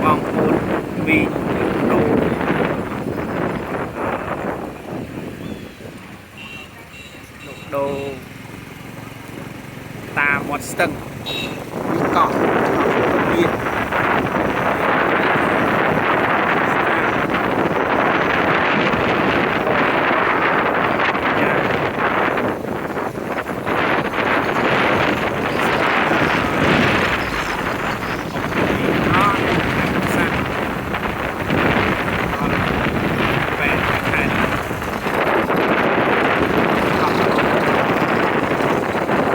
បងប្អូនមីងលក់ដូរលក់ដូរតាមមាត់ស្ទឹងមានកោះកោះមានអត់សាក់អត់បែរខែអត់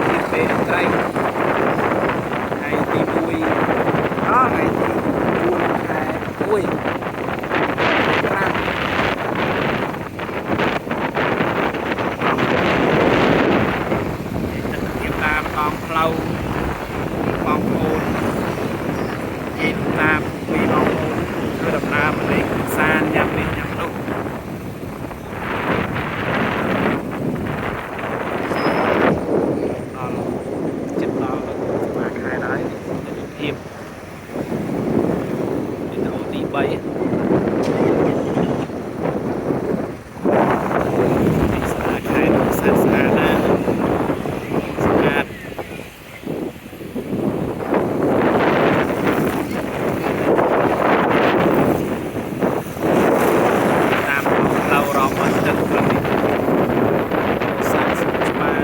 ទីពេលត្រីថ្ងៃទី1អថ្ងៃទី9ខែ1 5ទិដ្ឋភាពតាមដងផ្លូវបងប្អូននិយាយតាមពីបងប្អូនធ្វើដំណើរមកលេងកម្សាន្តញ៉ាំនេះញ៉ាំនោះដល់ចិត្តដល់សមាខែដែរទិដ្ឋភាពវីដេអូទី3នេះសាលាខែស្អាតស្អាតណាស់ស្អាត តាមផ្លូវរកមកស្ទឹងផ្លូវនេះសាកសុខច្បារ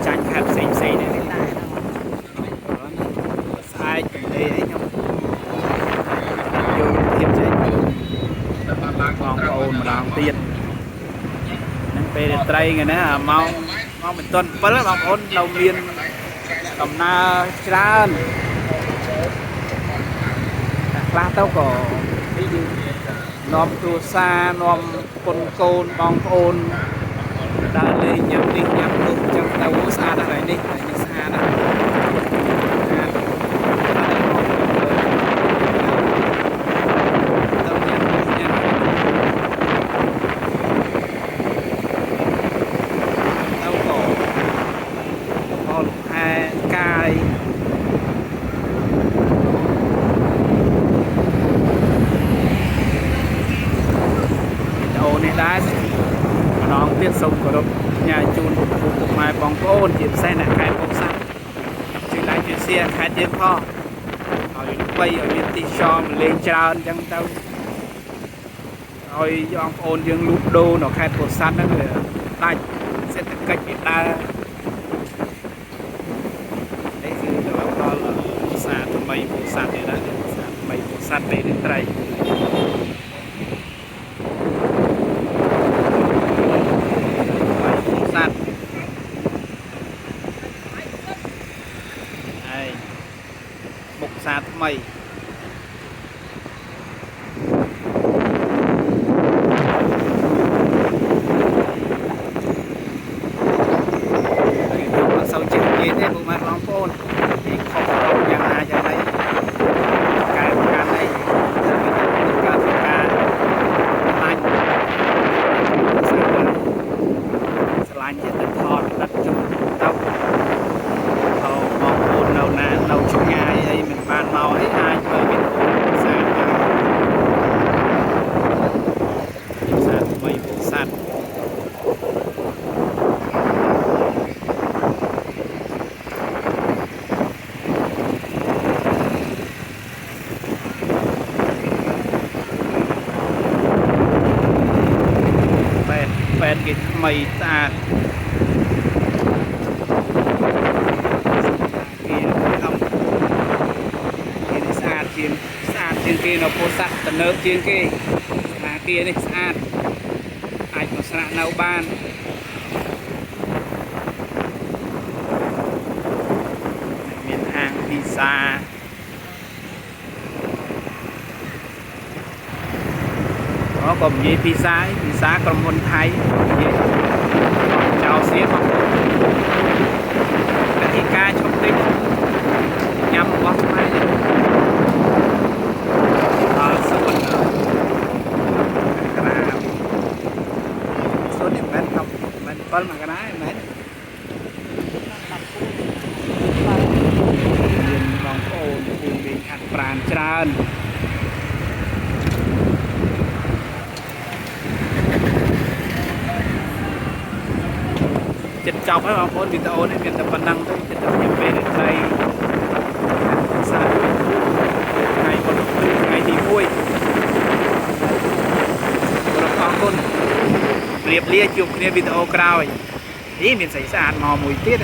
ចាញ់ខេត្តផ្សេងផ្សេងនេះស្អែកកលេអីខ្ញុំយកភាពចេញបងប្អូនម្ដងទៀតហ្នឹងពេលរាត្រីថ្ងៃនេះអាម៉ោងម៉ោងមិនទាន់7បងប្អូននៅមានដំណើរច្រើនតែខ្លះទៅក៏នេះយើងនាំគ្រួសារនាំកូនកូនបងប្អូនដើរលេងញ៉ាំនេះញ៉ាំនោះអញ្ចឹងទៅស្អាតណាស់នេះនេះស្អាតណាស់ស្អាតទៅញ៉ាំនេះញ៉ាំទៅក៏ក៏លំហែកាយ វីដេអូនេះដែរម្ដងទៀតសូមគោរពផ្ញើជូនពុកពុកម៉ែបងប្អូនជាពិសេសអ្នកខេត្តពោធិ៍សាត់ជួយ like ជួយ share ខេត្តយើងផងឲ្យបីឲ្យមានទីចរមកលេងច្រើនអញ្ចឹងទៅឲ្យបងប្អូនយើងលូកដូរនៅខេត្តពោធិ៍សាត់ហ្នឹងវាដាច់សេដ្ឋកិច្ចវាដើរនេះគឺទៅដល់ផ្សារថ្មីពោធិ៍សាត់នេះដែរផ្សារថ្មីពោធិ៍សាត់ពេលត្រី សត្វហើយមុខផ្សារថ្មីហើយខ្ញុំអត់សូវចេះនិយាយទេពុកម៉ែបងប្អូននិយាយខុសត្រូវយ៉ាងណាយ៉ាងណីកែប្រកាន់អីតែវាការធ្វើការឡាញ់ ស្រឡាញ់ចិត្តថតផ្លិតជូនទៅទៅបងប្អូននៅណានៅឆ្ងាយអីមិនបានមកអីអាចមើលវីដេអូផ្សារបានផ្សារថ្មីពោធិ៍សាត់បែតបែតគេថ្មីស្អាតគេខំគេនេះស្អាតជាងស្អាតជាងគេនៅពោធិ៍សាត់ទំនើបជាងគេស្អាតគេនេះស្អាតអាចមកស្នាក់នៅបានមានហាងភីសាអូក៏និយាយភីសាអីភីសាក្រុមហ៊ុនថៃនិយាយចោលសៀបងប្អូនវិធីការឈប់តិចញ៉ាំរបស់ខ្មែរនេះដល់សួនក្រាមសួននេះមិនមែន10មិន7មករាទេមែនមានប បានច្រើន ចិត្តចប់ហើយបងប្អូនវីដេអូនេះមានតែប៉ុណ្្នឹងទេចិត្តដល់ខ្ញុំពេលត្រីសាថ្ងៃបុណ្យថ្ងៃទី1គោរពអរគុណជម្រាបលាជួបគ្នាវីដេអូក្រោយនេះមានស្អីស្អាតមកមួយទៀត